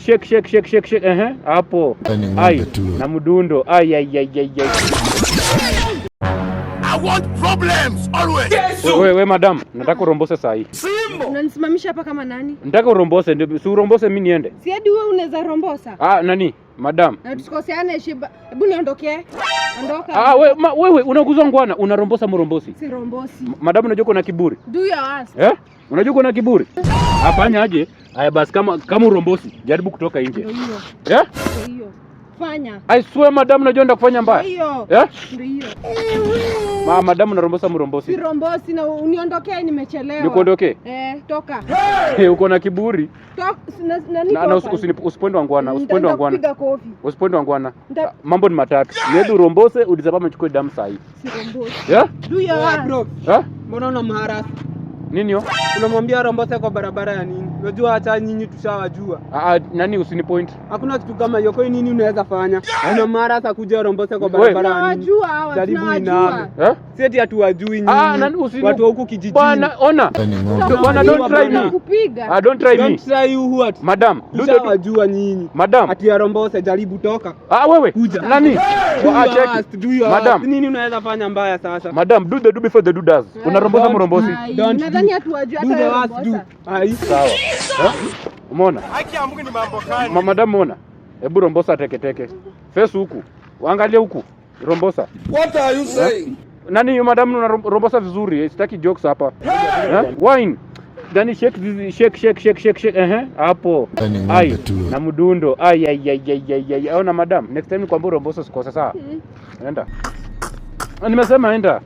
Shake, shake, shake, shake, shake. Ehe, hapo. Ni ng'ombe Ai, tu. Na mdundo. Ai, ai, ai, ai, ai. I want problems always. We, we, madam, nataka urombose saa hii. Unanisimamisha hapa kama nani? Nataka urombose, ndio si urombose mimi niende. Si hadi wewe unaweza rombosa. Ah, nani? Madam. Na tusikosiane shiba. Hebu niondokee. Ondoka. Ah, we, wewe unaguzwa ngwana, unarombosa mrombosi. Si rombosi. Madam, unajua kuna kiburi. Do your worst. Eh? Unajua kuna kiburi? Afanya aje? Haya basi, kama urombosi, jaribu kutoka nje. Ndio hiyo. Eh? Ndio hiyo. Fanya. I swear, madam, unajua ndakufanya mbaya. Ndio hiyo. Eh? Ndio hiyo. Madam, unarombosa mrombosi. Si rombosi na uniondokee, nimechelewa. Nikuondokee? Eh, toka. Eh, uko na kiburi. Toka. Nani Na toka? usipende ngwana, usipende ngwana. Nitakupiga kofi. Usipende ngwana. Mambo ni matatu. Niende urombose, udisapame chukue damu saa hii. Si rombosi. Eh? Do your worst. Bro, Eh? mbona unamharass? Nini hiyo? Unamwambia rombose kwa barabara ya nini? Unajua hata nyinyi tushawajua. Ah, ah, nani, usini point. Hakuna kitu kama hiyo. Kwa nini unaweza fanya? Unamharass akuja rombose kwa We. barabara ya nini? Tunawajua hawa, Jaribu tunawajua. iname. Eh? Si eti hatuwajui nyinyi. Ah, nani usini Watu wa huku kijijini. Bwana, ona. Ni ng'ombe. Bwana, don't try me. Nakupiga. Ah, don't try me. Don't try you what? Madam, do the Tushawajua nyinyi. Madam. Ati ya rombose, jaribu toka. Ah, wewe. Kuja. Nani? Do Ah, your check. worst, do your Madam. worst. Nini unaweza fanya mbaya sasa? Madam, do the do before the do does. Unarombosa Don't mrombosi. Ai, Don't nadhani do. hatuwajui Do hata the wewe worst, do. rombosa. Ai. Sawa. Eh? Umeona? Haki ya Mungu ni mambo gani? Madam, umeona? Hebu rombosa teke teke. Face huku. Angalia huku. Rombosa. What are you saying? Nani hiyo, madam, unarombosa vizuri. Sitaki jokes hapa. Eh? Wine. Nani, shake this, shake, shake, shake, shake, shake. Ehe, hapo. Ni ng'ombe Ai, tu. na mdundo. Ai, ai, ai, ai, ai, ai. Ona, madam, next time nikwambia urombosa usikose, sawa? Enda. Nimesema enda.